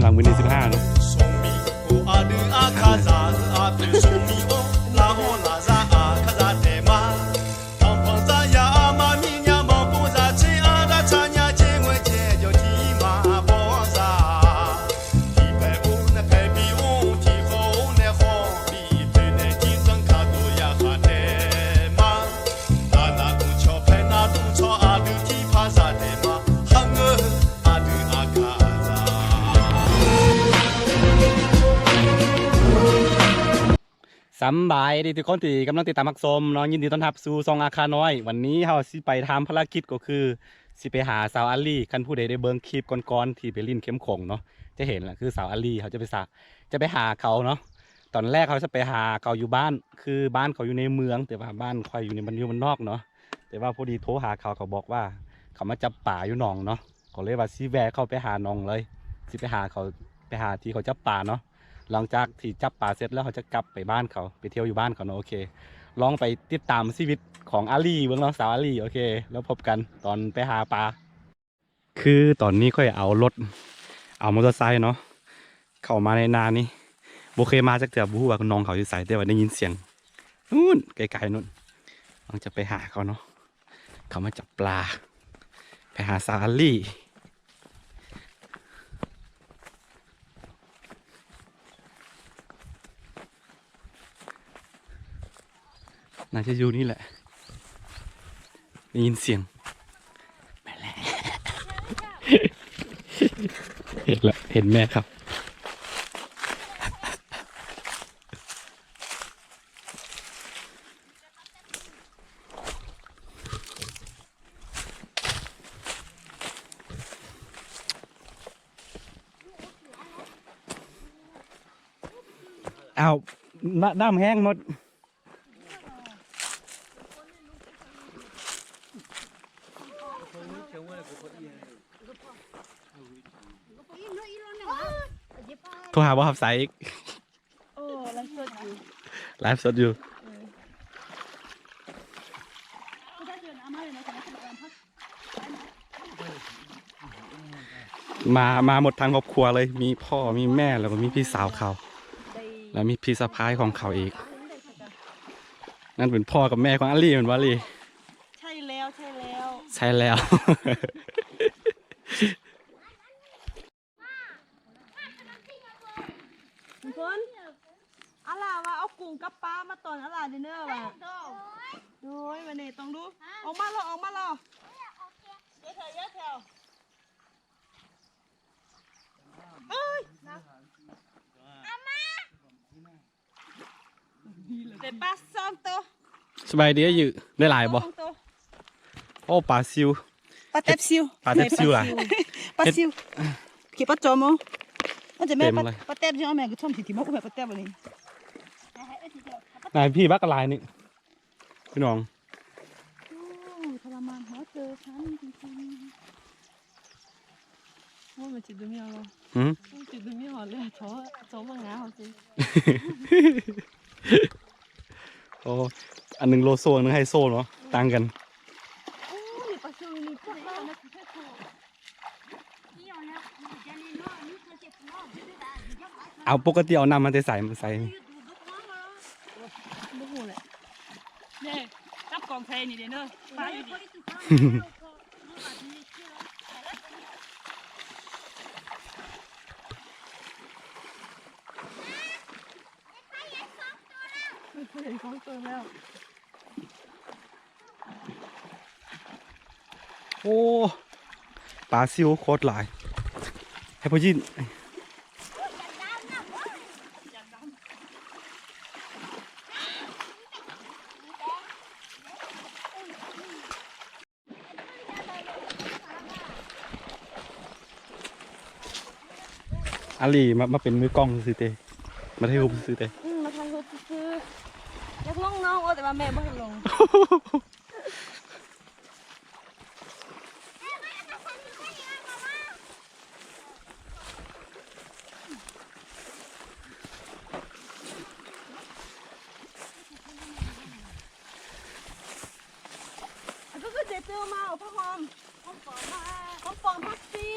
ຫຼັງມື້ທີສິບຫ້າເນາະ.ສຳບາຍດີທຸກຄົນທີ່ກຳລັງຕິດຕາມຮັບຊົມເນາະ, ຍິນດີຕ້ອນຮັບສູ່ຊ່ອງອາຄານ້ອຍ. ວັນນີ້ເຮົາຊິໄປທຳພາລະກິດ ກໍຄືຊິໄປຫາສາວອາລີ. ຄັນຜູ້ໃດໄດ້ເບິ່ງຄລິບກ່ອນໆທີ່ໄປຫຼິ້ນເຂັມຂົງເນາະ ຈະເຫັນລະ ຄືສາວອາລີ ເຮົາຈະໄປສາ ຈະໄປຫາເຂົາເນາະ. ຕອນແລກເຮົາຈະໄປຫາເຂົາຢູ່ບ້ານ ຄືບ້ານເຂົາຢູ່ໃນເມືອງ ແຕ່ວ່າບ້ານຂ້ອຍຢູ່ໃນ ມັນຢູ່ບ້ານນອກເນາະ. ແຕ່ວ່າພໍດີໂທຫາເຂົາ ເຂົາບອກວ່າເຂົາມາຈັບປາຢູ່ໜອງເນາະ, ກໍເລີຍວ່າຊິແວ່ເຂົ້າໄປຫາໜອງເລີຍ ຊິໄປຫາເຂົາ ໄປຫາທີ່ເຂົາຈັບປາເນາະ. ຫຼັງຈາກທີ່ຈັບປາເສັດແລ້ວ ເຮົາຈະກັບໄປບ້ານເຂົາ ໄປທ່ຽວຢູ່ບ້ານເຂົາເນາະ. ໂອເຄ ລອງໄປຕິດຕາມຊີວິດຂອງອາລີເບິ່ງເນາະ ສາວອາລີ. ໂອເຄ ແລ້ວພົບກັນຕອນໄປຫາປາ. ຄືຕອນນີ້ຂ້ອຍເອົາລົດ ເອົາມໍເຕີໄຊເນາະ ເຂົ້າມາໃນນານີ້ ບໍ່ເຄີຍມາຈັກເທື່ອ ບໍ່ຮູ້ວ່າໜອງເຂົາຢູ່ໃສ ແຕ່ວ່າໄດ້ຍິນສຽງ ນູ້ນ ໄກໆ ນູ້ນ. ກຳລັງຈະໄປຫາເຂົາເນາະ ເຂົາມາຈັບປາ ໄປຫາສາວອາລີ. ໜ້າຈະຢູ່ນີ້ແຫຼະ ໄດ້ຍິນສຽງ. ແມ່ນແຫຼະ ເຫັນລະ ເຫັນແມ່ຄັບ. ອ້າວ ນ- ນ້ຳແຫ້ງໝົດ. ໂທຫາບໍ່ຮັບສາຍອີກ. ໂອ້ ໄລຟ໌ສົດຢູ່ ໄລຟ໌ສົດຢູ່. ເອີ ມາ ມາໝົດທັງຄອບຄົວເລີຍ ມີພໍ່ ມີແມ່ ແລ້ວກໍມີພີ່ສາວເຂົາ ແລ້ວມີພີ່ສະພ້າຍຂອງເຂົາອີກ. ນັ້ນເປັນພໍ່ກັບແມ່ຂອງອາລີແມ່ນບໍ່ອາລີ? ໃຊ່ແລ້ວ ໃຊ່ແລ້ວ ໃຊ່ແລ້ວ. ທຸກຄົນ ອາລາວ່າເອົາກຸ້ງກັບປາມາຕອນອາລາດິນເນີວ່າ. ໂດຍ ວັນນີ້ຕ້ອງດູ ອອກມາລອ ອອກມາລອ ເຢີແຖວ ເຢີແຖວ ເອີຍ ເອົາມາ. ໄດ້ປາສອງໂຕ. ສະບາຍດີອາຍື ໄດ້ຫຼາຍບໍ່? ສອງໂຕ. ໂອ້ ປາຊິວ ປາແຕັບຊິວ ປາແຕັບຊິວຫຼາຍ ປາຊິວ ເຮັດ ເກັບປາຈອມເອົາ ມັນຈະແມ່ນ ເຕັມເລີຍ ປາແຕັບຊິເອົາ ແມ່ນກະທ່ອມຊິ ທີ່ມາອຸ້ມປາແຕັບອັນນີ້. ນາຍພີ່ບັກຫຼາຍນີ້ ພີ່ນ້ອງ. ໂອ້ ທໍລະມານຫົວໃຈຊັ້ນຈິງໆ. ໂອ້ຍ ມັນຊິດຶງຍາວເນາະ. ຫືມ? ມັນຊິດຶງຍາວແລ້ວ ຊໍ ຊໍມາງາເຮົາຊິ. ໂອ້ ອັນໜຶ່ງໂລໂຊ ອັນໜຶ່ງໄຮໂຊເນາະ ຕ່າງກັນ. ໂອ້ ມີປາຊິວ ມີປາຊິວ. ເອົາ ປົກກະຕິເອົານ້ຳມາແຕ່ໃສ ມາໃສ່ນີ້? ບໍ່ຮູ້ແຫຼະ. ເດ້ ຈັບກອງໃສ່ນີ້ເດ້ເນີ ປາຢູ່ນີ້. ເຫັນສອງໂຕແລ້ວ. ໂອ້ ປາຊິວໂຄດຫຼາຍ ໃຫ້ພໍ່ຍິນ. ອາລີ ມາ ມາເປັນມືກ້ອງຊື່ໆເຕ ມາຖ່າຍຮູບຊື່ໆເຕ. ອືມ ມາຖ່າຍຮູບຊື່ໆ ຢາກລົງນ້ອງ ໂອ ແຕ່ວ່າແມ່ບໍ່ໃຫ້ລົງ. ແລ້ວກໍຄືເຈເຕີມາເອົາຜ້າຫົ່ມ ຫົ່ມປອມ ຫົ່ມປອມພັກຊີ.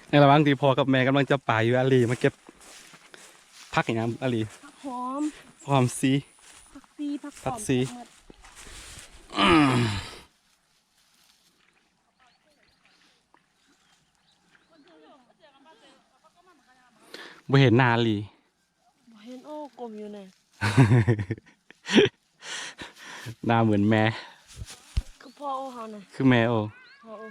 ໃນລະຫວ່າງທີ່ພໍ່ກັບແມ່ກຳລັງຈັບປາຢູ່ ອາລີມາເກັບຜັກຫຍັງ ອາລີ? ຜັກຫອມ ຫອມຊີ ຜັກຊີ ຜັກຫອມ ຜັກຊີ ບໍ່ເຫັນໜ້າອາລີ. ບໍ່ເຫັນ. ໂອ້ ກົ້ມຢູ່ນະ. ໜ້າເໝືອນແມ່. ຄືພໍ່ໂອ້ເຮົານະ. ຄືແມ່ໂອ້. ພໍ່ໂອ້.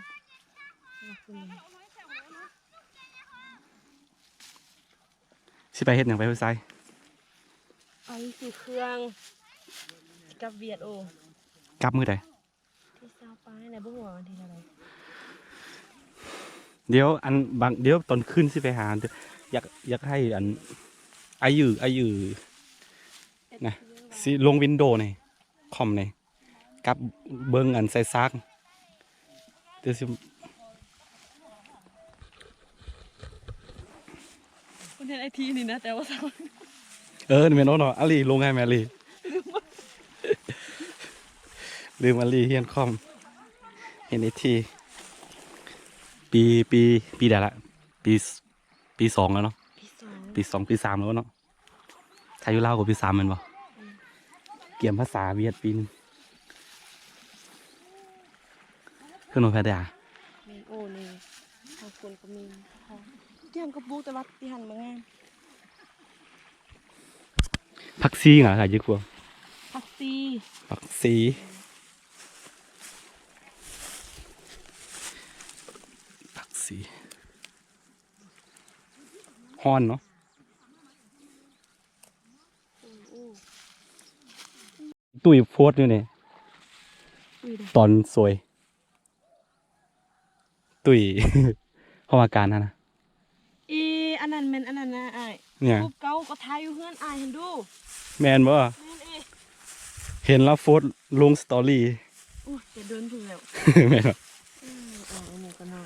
ຊິໄປເຮັດຫຍັງ ໄປຫ້ວຍຊາຍ? ໄປຊື້ເຄື່ອງ ຊິກັບຫວຽດໂອ້. ກັບມື້ໃດ? ທີຊາວປາຍນະ ບໍ່ຮູ້ວ່າວັນທີເທົ່າໃດ. ດຽວອັນບາງ ດຽວຕອນຄືນຊິໄປຫາ ຢາກ ຢາກໃຫ້ອັນ ອາຢຸ ອາຍຸ ນະ ຊິລົງວິນໂດໃນຄອມໃນ ກັບເບິ່ງອັນໃສ່ຊາກ ດຽວຊິ ຄົນຮຽນໄອທີນີ້ນະ ແຕ່ວ່າ ເອີ ແມ່ນເນາະ ອາລີລົງໃຫ້ແມ່ອາລີ. ລືມ ອາລີຮຽນຄອມ ຮຽນໄອທີ ປີ ປີ ປີໃດລະ? ປີ ປີສອງແລ້ວເນາະ. ປີສອງ ປີສອງ ປີສາມແລ້ວເນາະ. ຖ້າຢູ່ລາວກໍປີສາມແມ່ນບໍ່? ອືມ ກຽມພາສາຫວຽດປີໜຶ່ງ. ເພິ່ນວ່າແພດາ ແມ່ນ. ໂອ້ ນີ້ທາງຄົນກໍມີ ກຽມກໍປູກແຕ່ວ່າທີ່ຫັ້ນບໍ່ງາມ. ຜັກຊີຫຍັງຂາຍຢູ່ຄົວ? ຜັກຊີ ຜັກຊີ ຜັກຊີ ຮ້ອນເນາະ. ຕຸ້ຍໂພດຢູ່ນີ້ ຕຸ້ຍໃດ? ຕອນສວຍ ຕຸ້ຍຫ້ອງອາການຫັ້ນນະ. ເອ ອັນນັ້ນແມ່ນອັນນັ້ນນະອ້າຍ. ຫຍັງ? ຮູບເກົ່າກໍຖ່າຍຢູ່ເຮືອນອ້າຍຫັ້ນດູ. ແມ່ນບໍ່? ແມ່ນເອ. ເຫັນລາວໂພດລົງສະຕໍຣີ. ໂອ້ຍ ແຕ່ດົນພຸ້ນແລ້ວ. ແມ່ນບໍ່? ເອີ ເອົາໝູກັນເນາະ.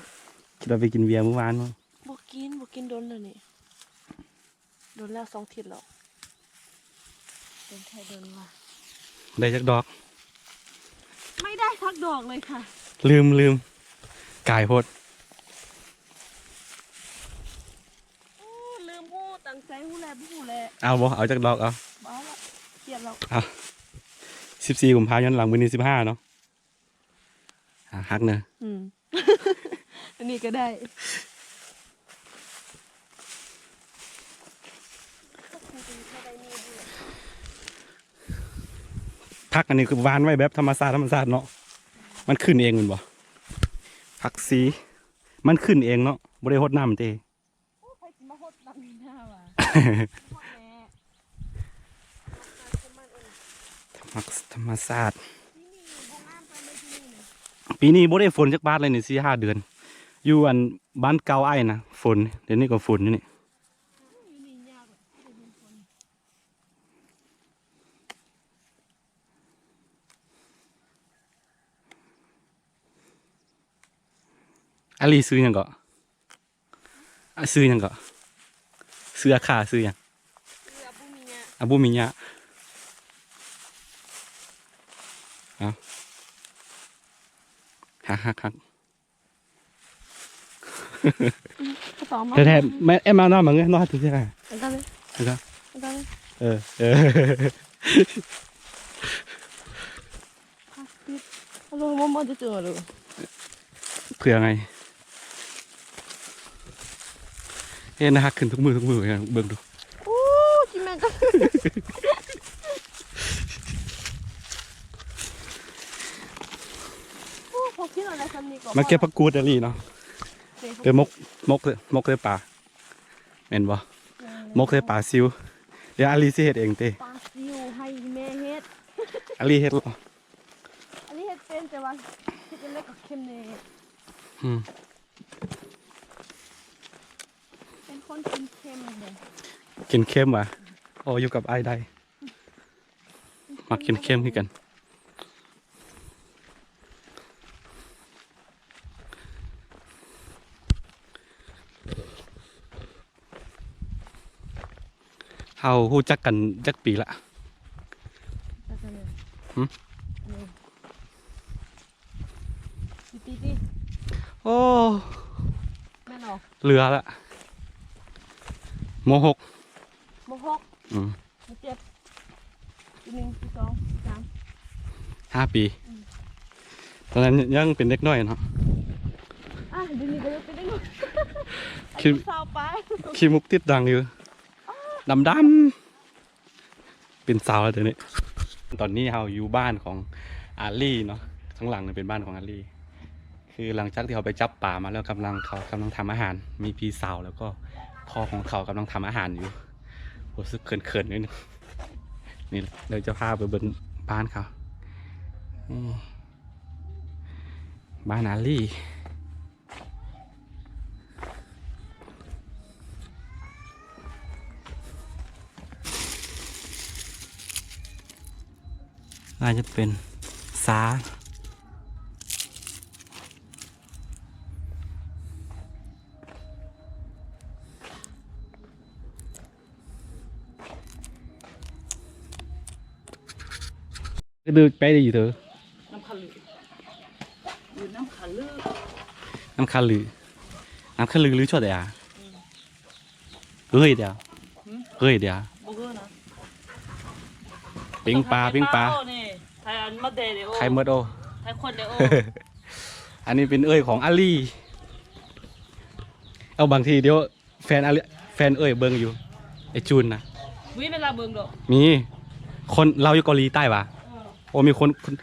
ຄິດວ່າໄປກິນເບຍມື້ວານບໍ່? ບໍ່ກິນ ບໍ່ກິນດົນແລ້ວນີ້. ດົນແລ້ວ ສອງທິດແລ້ວ. ດົນແທ້ດົນວ່າ. ໄດ້ຈັກດອກ? ໄມ່ໄດ້ສັກດອກເລີຍຄ່ະ. ລືມ ລືມ ກາຍໂພດ. ໂອ້ ລືມຮູ້ ຕັ້ງໃຈຮູ້ແລ້ວ ບໍ່ຮູ້ແລ້ວ. ເອົາບໍ່? ເອົາຈັກດອກ? ເອົາ ບໍ່ເອົາລະ ຄຽດແລ້ວ. ເອົາ ສິບສີ່ ກຸມພາ ຍ້ອນຫຼັງ ມື້ນີ້ ສິບຫ້າ ເນາະ. ອ່າ ຮັກເນີ. ອືມ ອັນນີ້ກໍໄດ້. ຜັກອັນນີ້ຄືຫວ່ານໄວ້ແບບທຳມະຊາດ ທຳມະຊາດເນາະ. ມັນຂຶ້ນເອງແມ່ນບໍ່? ຜັກຊີ ມັນຂຶ້ນເອງເນາະ ບໍ່ໄດ້ຫົດນ້ຳເດ້. ໂອ້ ໃຜຊິມາຫົດນຳໃນໜ້າຫວາ? ທຳມະ ທຳມະຊາດ. ປີນີ້ບໍ່ໄດ້ຝົນຈັກບາດເລີຍນີ້ ສີ່ຫ້າເດືອນ. ຢູ່ອັນບ້ານເກົ່າອ້າຍນະ ຝົນ. ດຽວນີ້ກໍຝົນຢູ່ນີ້. ອາລີ ຊື່ຫຍັງເກາະ? ອາ ຊື່ຫຍັງເກາະ? ຊື່ອາຄາ ຊື່ຫຍັງ? ຊື່ອາບູມິຍະ. ອາບູມິຍະ. ເອົາ ຮັກ ຮັກ ຮັກ. ອືມ ກໍຕອບມາ ແທ້ໆ ແມ່ ແອມມານອນມາເງື້ອ ນອນໃຫ້ຖືກແທ້. ອັນນັ້ນເລີຍ ອັນນັ້ນ ອັນນັ້ນເລີຍ. ເອີ ເອີ. ເພື່ອໄງ? ເຫັນຫັກຂຶ້ນທຸກມື້ ທຸກມື້ ເບິ່ງດູ. ໂອ້ ຈິແມ່ນ ໂອ້ ພໍກິນເອົາໄດ້ສ່ຳນີ້ກໍ ມາເກັບຜັກກູດອາລີເນາະ. ເອີ ໝົກ ໝົກ ໝົກໃສ່ປາ. ແມ່ນບໍ່? ໝົກໃສ່ປາຊິວ. ດຽວອາລີຊິເຮັດເອງຕິ? ປາຊິວໃຫ້ແມ່ເຮັດ. ອາລີເຮັດບໍ່? ອາລີເຮັດເປັນ ແຕ່ວ່າເຮັດຈັ່ງໃດກໍເຄັມແນ່. ອືມ ເປັນຄົນກິນເຄັມເດ້. ກິນເຄັມຫວາ? ໂອ້ ຢູ່ກັບອ້າຍໄດ້. ມັກເຄັມໆຄືກັນ. ເຮົາຮູ້ຈັກກັນຈັກປີລະ? ຫຶ? ໂອ້ ແມ່ນບໍ່? ເຫຼືອລະ ມໍຫົກ ມໍຫົກ ອືມ ມໍເຈັດ ປີໜຶ່ງ ປີສອງ ປີສາມ ຫ້າປີ ອືມ ຕອນນັ້ນຍັງເປັນເດັກນ້ອຍເນາະ ອ່າ ດຽວນີ້ກໍຍັງເປັນເດັກນ້ອຍ ອາຍຸຊາວປາຍ ຂີ້ມຸກຕິດດັງຢູ່ ດຳໆ. ເປັນສາວແລ້ວເດນີ້. ຕອນນີ້ເຮົາຢູ່ບ້ານຂອງອາລີເນາະ, ຂ້າງຫຼັງນີ້ເປັນບ້ານຂອງອາລີ. ຄືຫຼັງຈາກທີ່ເຮົາໄປຈັບປາມາແລ້ວ, ກຳລັງ, ເຂົາກຳລັງທຳອາຫານ, ມີພີ່ສາວແລ້ວກໍພໍ່ຂອງເຂົາກຳລັງທຳອາຫານຢູ່. ຮູ້ສຶກເຂີນໆ ໜ້ອຍໜຶ່ງ. ນີ້ແຫຼະ, ດຽວຈະພາໄປເບິ່ງບ້ານເຂົາ. ນີ້ ບ້ານອາລີ. ອາດຈະເປັນສາ ຄືໄປໄດ້ຢູ່ເດີ ນ້ຳຄະລື ຢູ່ນ້ຳຄະລື ນ້ຳຄະລື ນ້ຳຄະລື ຫຼື ຊອດແອ ອືມ ເຮີ້ຍດຽວ ຫືມ ເຮີ້ຍດຽວ ບໍ່ເຮີ້ຍນະ ປີ້ງປາ ປີ້ງປາ ໄຂ່ເບິດໂອ ໄຂ່ເບິດໂອ ໄຂ່ຄົນເດໂອ ອັນນີ້ເປັນເອື້ອຍຂອງອາລີ ເອົາ ບາງທີດຽວ ແຟນອາເລ ແຟນເອື້ອຍເບິ່ງຢູ່ ໄອ້ຈູນນະ ມີເວລາເບິ່ງດອກ ມີ ຄົນລາວຢູ່ເກົາຫຼີໃຕ້ຫວາ ເອີ ໂອ້ ມີຄົນ ຄົນ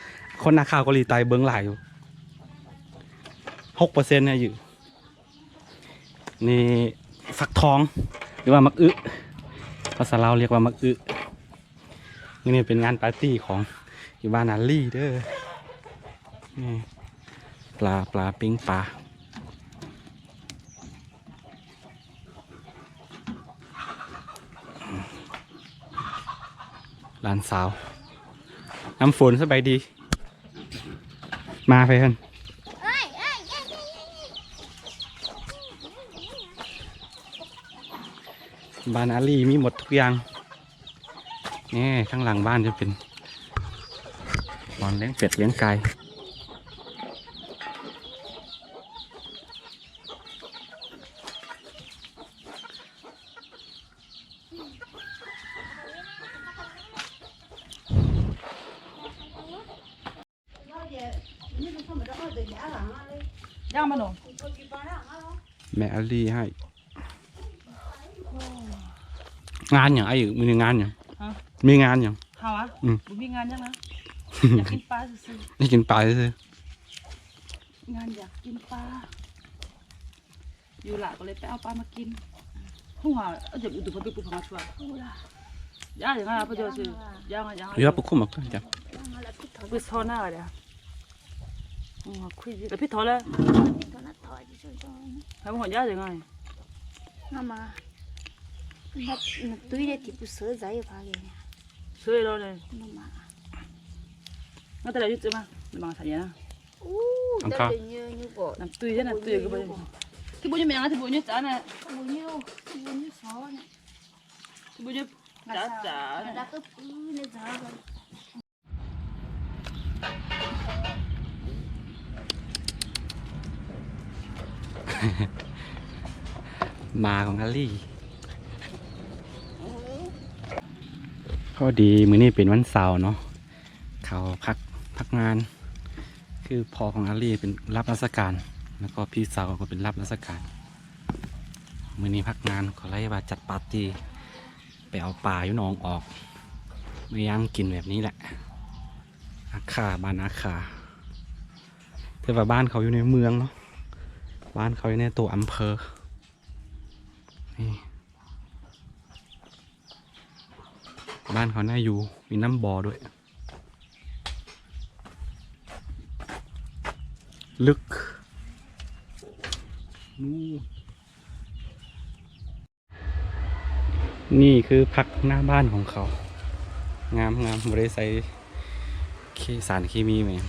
ຄົນນາຂ່າວເກົາຫຼີໃຕ້ເບິ່ງຫຼາຍຢູ່ ຫົກເປີເຊັນນະຢູ່ ນີ້ ຟັກທອງ ຫຼືວ່າໝາກອຶ ພາສາລາວຮຽກວ່າໝາກອຶ. ມື້ນີ້ເປັນງານປາຕີ້ຂອງຢູ່ບ້ານອາລີເດີ ນີ້ ປາ ປາ ປີ້ງປາ ຫຼານສາວ ນ້ຳຝົນ ສະບາຍດີ ມາໄປຫັ້ນ ບ້ານອາລີມີໝົດທຸກຢ່າງ. ນີ້ ຂ້າງຫຼັງບ້ານຈະເປັນບ່ອນລ້ຽງເປັດລ້ຽງໄກ່ ຍ່າງມາໜໍ ແມ່ອາລີໃຫ້ ງານຫຍັງອ້າຍ? ມື້ນີ້ງານຫຍັງ? ຮະ? ມີງານຫຍັງ? ເຮົາອະ? ອືມ ບໍ່ມີງານຫຍັງນະ ຢາກກິນປາຊື່ໆ ຢາກກິນປາຊື່ໆ ງານຢາກກິນປາ. ຢູ່ລະກໍເລີຍໄປເອົາປາມາກິນ. ຮູ້ວ່າເອົາຈາກອຸຕຸພະປິປຸພະມາຊວຍ. ຢາ ຢາ ພະເຈົ້າຊື່ ຢາ ຢາ ຢາ ເຮືອປະຄຸມອອກກ່ອນຈ້ະ ປຶດຊອນໜ້າເດ. ໂອ້ ຄຸຍ ແລ້ວພິດຖອນແລ້ວ ໃຫ້ບໍ່ຮອດຢາຈັ່ງໄງ? ມາ ມາ ນັບ ນັບຕຸ້ຍໄດ້ຕິ ກູເສີໃຈພາເກ ເສີລາວເລີຍ ມາ ມາ ມາແຕ່ລະຢຸດຈະມາ ມາສາຍຍານະ. ໂອ້ ອັນຄ່າ ນ້ຳຕຸ້ຍເດ້ ນ້ຳຕຸ້ຍກໍບໍ່ ທີ່ບໍ່ມີແມ່ງ ທີ່ບໍ່ມີຈານນະ ທີ່ບໍ່ມີ ທີ່ບໍ່ມີຊອນ ທີ່ບໍ່ມີຈານ ຈານ ຈານ ໝາຂອງອາລີ. ພໍດີມື້ນີ້ເປັນວັນເສົາເນາະ ເຂົາພັກ ພັກງານ ຄືພໍ່ຂອງອາລີເປັນ ຮັບລາຊະການ ແລ້ວກໍພີ່ສາວກໍເປັນ ຮັບລາຊະການ. ມື້ນີ້ພັກງານ ກໍເລີຍວ່າຈັດປາຕີ້ ໄປເອົາປາຢູ່ໜອງອອກ ມາຍ່າງກິນແບບນີ້ແຫຼະ. ອາຄາ ບ້ານອາຄາ ແຕ່ວ່າບ້ານເຂົາຢູ່ໃນເມືອງເນາະ ບ້ານເຂົາຢູ່ໃນຕົວອຳເພີ ນີ້ ບ້ານເຂົາໜ້າຢູ່ ມີນ້ຳບໍ່ດ້ວຍ ເລິກ ນີ້ຄືຜັກໜ້າບ້ານຂອງເຂົາ ງາມໆ ບໍ່ໄດ້ໃສ່ເຄ ສານເຄມີແມ່ນ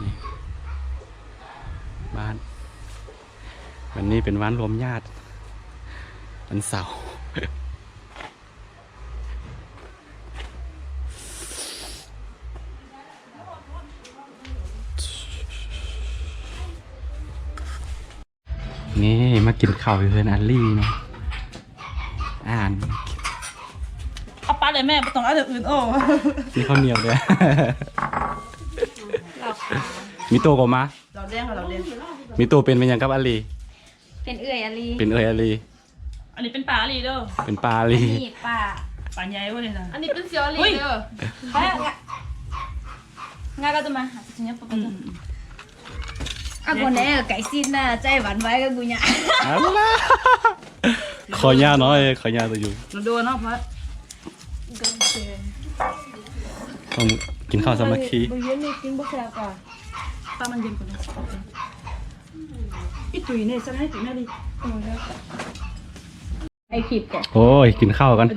ນີ້ ບ້ານ ວັນນີ້ເປັນວັນລວມຍາດ ວັນເສົາ. ເ ນີ້ມາກິນເຂົ້າຢູ່ເຮືອນອາລີເນາະ ອາຫານ ເອົາປາເລີຍແມ່ ບໍ່ຕ້ອງເອົາແນວອື່ນ. ໂອ້ ມີເຂົ້າໜຽວເດ້. ມີໂຕກໍມາ ເຫຼົ້າແດງ ເຫຼົ້າແດງ. ມີໂຕເປັນແມ່ນຫຍັງກັບອາລີ? ເປັນເອື້ອຍອາລີ ເປັນເອື້ອຍອາລີ. ອັນນີ້ເປັນປ້າອາລີເດີ ເປັນປ້າອາລີ. ອັນນີ້ປ້າ ປ້າໃຫຍ່ເວີ້ຍນີ້ນະ. ອັນນີ້ເປັນສ່ຽວອາລີເດີ. ງາກໍຈະມາຫາຊິເນຍ ອືມ ອາກອນແດ່ ໄກ່ຊິນນະ ໃຈຫວັ່ນໄຫວກັບກູຍາ. ອັນລະ ຂໍຍາໜ້ອຍ ຂໍຍາຕົວຢູ່ ໂດນເນາະ ເພາະ ຕ້ອງກິນເຂົ້າສາມັກຄີ. ມື້ເຢັນນີ້ກິນບໍ່ແຊບກວ່າ ປາມັນເຢັນກວ່າເນາະ. ອີຕຸຍນີ້ ຊັ້ນໃຫ້ຕຸຍແນ່ດິ. ເອີ ໄອ້ຄລິບກ່ອນ ໂອ້ຍ ກິນເຂົ້າກ່ອນ.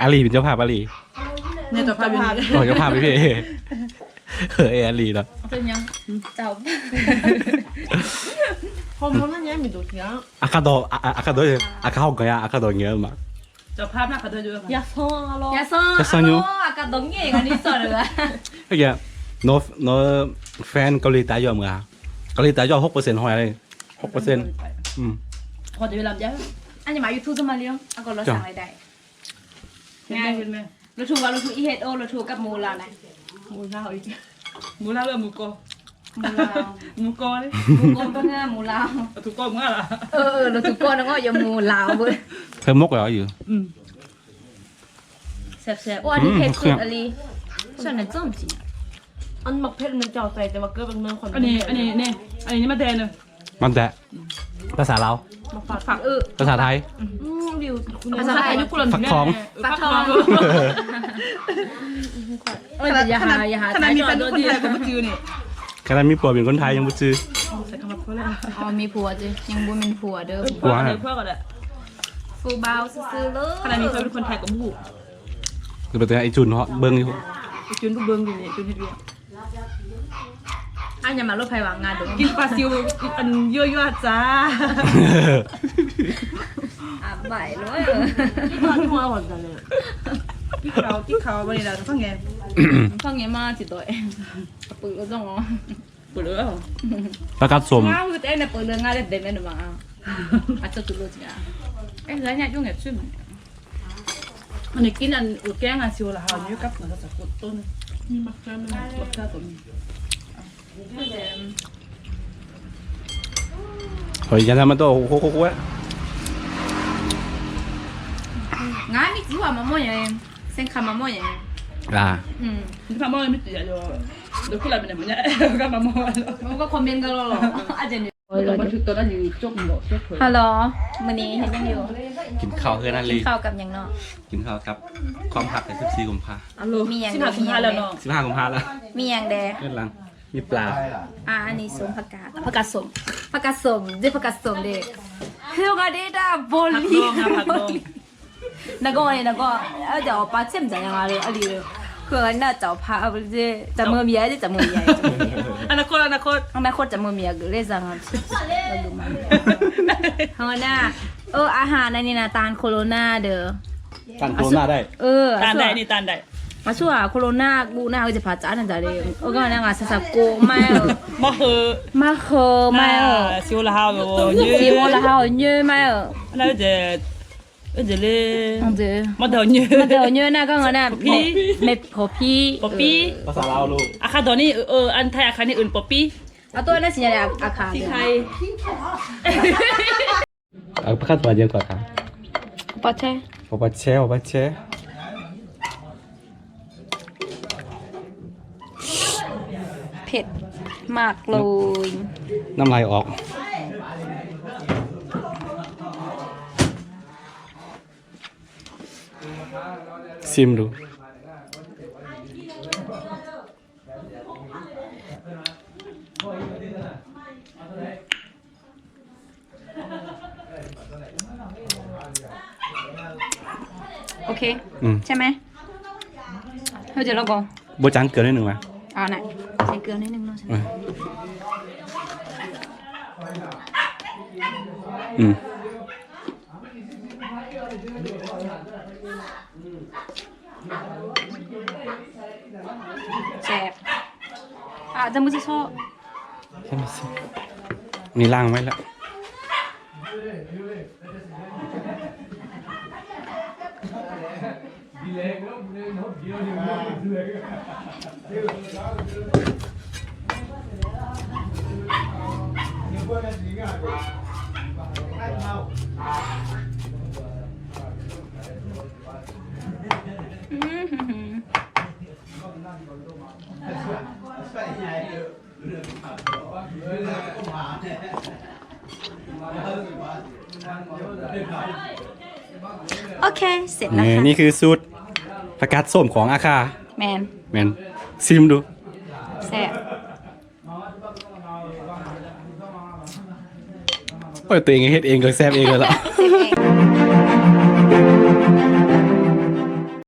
ອາລີເປັນເຈົ້າພາບ ອາລີ ນີ້ເຈົ້າພາບຢູ່ນີ້. ໂອ້ຍ ເຈົ້າພາບຢູ່ພີ້ ເອີ ອາລີເນາະ. ເປັນຫຍັງ ເຈົ້າ 红红的你还没多甜。 ອາຄາໂດ ອາ ອາ ອາຄາໂດ ອາຄາໂດເນຍ ອາຄາໂດເນຍມາ ເຈົ້າພາບນະ ອາຄາໂດຢູ່. 野生啊咯。野生啊咯，野生哟。阿卡多尼，我跟你说了。 โอเค no no fan ເກົາຫຼີໃຕ້ຢູ່ເມືອ ເກົາຫຼີໃຕ້ຢູ່ ຫົກເປີເຊັນ ຮ້ອຍເລີຍ ຫົກເປີເຊັນ. ອືມ ຂໍເວລາ ອັນນີ້ມາ YouTube ຈະມາລ້ຽງ ອາກອນລາວສ້າງລາຍໄດ້. ເຫັນໄໝ ເຫັນໄໝ ລາວຖືວ່າລາວຖືອີເຮັດໂອ ລາວຖືກັບໝູລາວນະ. ໝູລາວອີກ ໝູລາວ ຫຼື ໝູກໍ ໝູລາວ ໝູກໍເດ້ ໝູກໍເມືອ ໝູລາວ ລາວຖືກໍເມືອລະ. ເອີ ເອີ ລາວຖືກໍນະ ເວົ້າຢ່າໝູລາວເວີ້ຍ ເພິ່ນໝົກແລ້ວຢູ່. ອືມ ແຊບໆ. ໂອ້ ອັນນີ້ເຜັດສຸດອາລີ. ສ່ວນນັ້ນຈ້ອມຈິ ອັນໝາກເຜັດມັນເຈົ້າໃສ່ ແຕ່ວ່າເກີດເປັນເມືອງຄົນ. ອັນນີ້ ອັນນີ້ ນີ້ ອັນນີ້ມາແດງເດີ ມາແດງ ພາສາລາວ ໝາກຝັກ ເອີ ພາສາໄທ ອືມ ຢູ່ ພາສາໄທຢູ່ກຸລັນ ຟັກທອງ ເອີ ຟັກທອງ. ເອີ ຢ່າຫາ ຢ່າຫາ ຂະໜາດມີແຟນເປັນຄົນໄທກໍບໍ່ຈື່ນີ້ ຂະໜາດມີຜົວເປັນຄົນໄທຍັງບໍ່ຈື່. ໃຊ້ຄຳວ່າຜົວແລ້ວ ອໍ ມີຜົວຕິ ຍັງບໍ່ແມ່ນຜົວເດີ ຜົວ ຜົວກໍໄດ້ ຜູ້ບ່າວຊື່ໆເລີຍ. ຂະໜາດມີແຟນເປັນຄົນໄທກໍບໍ່ຮູ້ ຄືໄປແຕ່ໄອ້ຈຸນເນາະ ເບິ່ງຢູ່ ໄອ້ຈຸນກໍເບິ່ງຢູ່ນີ້ ຈຸນເຮັດວຽກ. ອັນຍາມາລົດໄຟວາງງານເດີ ກິນປາຊິວ ອັນ ຍົວໆຈ້າ. ອາ ໄປເລີຍ ກິນເຂົ້າ ກິນເຂົ້າ ມື້ນີ້ລະ ຟັງແດ່ ຟັງແດ່ ມາຊິໂຕຍ ປຶກກໍຕ້ອງ ປຶກ ປາກັດສົ້ມ ງາຄືແຕ່ໃນປຶກເລື່ອງງານເດັດແມ່ນມາ ອາດຈະຕຸໂລຈິອາ ເອີ ແລ້ວຍາດຢູ່ແງບຊຶມ. ອັນນີ້ກິນອັນອຸດແກງອັນຊິວລະຫາວນີ້ກັບໜັງກະສະກຸດຕົ້ນ ມີໝາກເຂືອ ມີໝາກເຂືອກໍມີ. ເຮີ້ຍ ຢ່າທຳມັນໂຕ ໂຄກໆ ງານມີຈິວ່າມາໝໍ້ຫຍັງ ເສັ້ນຄຳມາໝໍ້ຫຍັງ ອ່າ ອືມ ຄຳມາໝໍ້ມີຕິດຢູ່ ເດີ ຄືລະເປັນຫຍັງ ມາໝໍ້ ໂອ້ ກໍຄອມເມັນກັນເລີຍ ອາຈານ. ໂອ້ຍ ບໍ່ຖືກຕອນນັ້ນຢູ່ຈົກບໍ່ ຈົກເຜີຍ. ຮັລໂຫຼ ມື້ນີ້ເຮັດຫຍັງຢູ່? ກິນເຂົ້າເຮືອນອາລີ. ກິນເຂົ້າກັບຫຍັງເນາະ? ກິນເຂົ້າກັບຄວາມຮັກໃນສິບສີ່ກຸມພາ. ມີຫຍັງ ສິບຫ້າ ມີຫຍັງແດ່? ສິບຫ້າກຸມພາແລ້ວ. ມີຫຍັງແດ່? ເຮືອນຫຼັງ ມີປາ. ອ່າ ອັນນີ້ສົ້ມຜັກກາດ ຜັກກາດສົ້ມ ຜັກກາດສົ້ມ ເດ້ ຜັກກາດສົ້ມເດ້. ເຮົາກໍໄດ້ດາໂບລີ ຜັກກາດສົ້ມ ນະກໍ ນະກໍ ເອີ ຈະເອົາປາເຊັມຈະຫຍັງອາລີ ເພື່ອນະເຈົ້າພາເຈົ້າເມືອເມຍເຈົ້າເມືອເມຍ ອະນາຄົດ ອະນາຄົດ ອະນາຄົດຈະເມືອເມຍເລີຍຈັ່ງ ເຮົານະ ເອີ ອາຫານອັນນີ້ນະ ຕ້ານໂຄໂຣນາເດີ ຕ້ານໂຄໂຣນາໄດ້ ເອີ ຕ້ານໄດ້ ອັນນີ້ຕ້ານໄດ້ ມາຊ່ວຍໂຄໂຣນາກູນະ ເຮົາຈະພາຈານນັ້ນຈະເດ້ ເອີ ກໍນະ ຊາຊາໂກ ມາເອີ ມາເຮີ ມາເຮີ ມາເອີ ຊິໂອລາຮາວ ຊິໂອລາຮາວ ເຍີ ມາເອີ ອັນນັ້ນຈະ ເອີ ເດເລ ເອີ ມາເດີເນີ ມາເດີເນີນະ ກໍງານະ ພໍພີ ແມ່ພໍພີ ພໍພີ ເອີ ພາສາລາວລູກ ອາຄາດອນນີ້ ເອີ ເອີ ອັນໄທອາຄານີ້ເອີ້ນພໍພີ ອາຕົວນັ້ນຊິຍາອາຄາ ຊິໄທ ເອົາພາສາຫຍັງກ່ອນຄະ ປາແຊ ປາແຊ ປາແຊ. ເຜັດມາກເລີຍ ນ້ຳລາຍອອກ ຊີມດູ. ໂອເຄ ອືມ ໃຊ່ໄໝ? ເຮົາຈະລອງບໍ່? ບໍ່ຈາງເກືອໜ້ອຍໜຶ່ງຫວາ? ເອົານະ ໃສ່ເກືອໜ້ອຍໜຶ່ງເນາະ. ອືມ ອືມ ແຊບ ອາ ຈະມືຊິໂຊ ຈະມືຊິ ນີ້ລ້າງໄວ້ແລ້ວ. ໂອເຄ ເສັດແລ້ວ ນີ້ ຄ່ະ ນີ້ຄືສູດຜັກກາດສົ້ມຂອງອາຄາ. ແມ່ນ ແມ່ນ ຊີມດູ. ແຊບ. ໂອ້ຍ ຕົວເອງເຮັດເອງກໍແຊບເອງແລ້ວລະ. ເຮັດເອງ